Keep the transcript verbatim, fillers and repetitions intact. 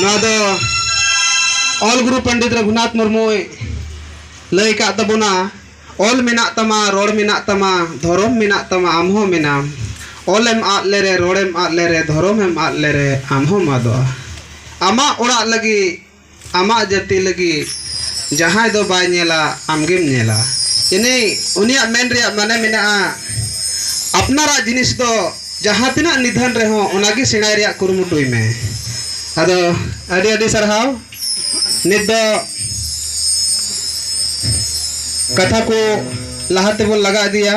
ᱱᱚᱣᱟ ᱫᱚ ᱚᱞ ᱜᱩᱨᱩ ᱯᱚᱱᱰᱤᱛ ᱨᱚᱜᱷᱩᱱᱟᱛᱷ ᱢᱩᱨᱢᱩᱭ ᱞᱟᱹᱭ ᱠᱟᱜ ᱛᱟᱵᱚᱱᱟ, "ᱚᱞ ᱢᱮᱱᱟᱜ ᱛᱟᱢᱟ, ᱨᱚᱲ ᱢᱮᱱᱟᱜ ᱛᱟᱢᱟ, ᱫᱷᱚᱨᱚᱢ ᱢᱮᱱᱟᱜ ᱛᱟᱢᱟ, ᱟᱢ ᱦᱚᱸ ᱢᱮᱱᱟᱢ᱾ ᱚᱞᱮᱢ ᱟᱫ ᱞᱮᱨᱮ, ᱨᱚᱲᱮᱢ ᱟᱫ ᱞᱮᱨᱮ, ᱫᱷᱚᱨᱚᱢᱮᱢ ᱟᱫ ᱞᱮᱨᱮ, ᱟᱢ ᱦᱚᱸᱢ ᱟᱫᱚᱜᱼᱟ᱾ ᱟᱢᱟᱜ ᱚᱲᱟᱜ ᱞᱟᱹᱜᱤᱫ, ᱟᱢᱟᱜ ᱡᱟᱹᱛᱤ ᱞᱟᱹᱜᱤᱫ ᱡᱟᱦᱟᱸᱭ ᱫᱚ ᱵᱟᱭ ᱧᱮᱞᱟ, ᱟᱢᱜᱮᱢ ᱧᱮᱞᱟ᱾" ᱤᱱᱟᱹ ᱩᱱᱤᱭᱟᱜ ᱢᱮᱱ ᱨᱮᱭᱟᱜ ᱢᱟᱱᱮ ᱢᱮᱱᱟᱜᱼᱟ, ᱟᱯᱱᱟᱨᱟᱜ ᱡᱤᱱᱤᱥ ᱫᱚ ᱡᱟᱦᱟᱸ ᱛᱤᱱᱟᱹᱜ ᱱᱤᱫᱷᱟᱹᱱ ᱨᱮᱦᱚᱸ ᱚᱱᱟᱜᱮ ᱥᱮᱬᱟᱭ ᱨᱮᱭᱟᱜ ᱠᱩᱨᱩᱢᱩᱴᱩᱭ ᱢᱮ᱾ ᱟᱫᱚ ᱟᱹᱰᱤ ᱟᱹᱰᱤ ᱥᱟᱨᱦᱟᱣ᱾ ᱱᱤᱛ ᱫᱚ ᱠᱟᱛᱷᱟ ᱠᱚ ᱞᱟᱦᱟ ᱛᱮᱵᱚᱱ ᱞᱟᱜᱟ ᱤᱫᱤᱭᱟ᱾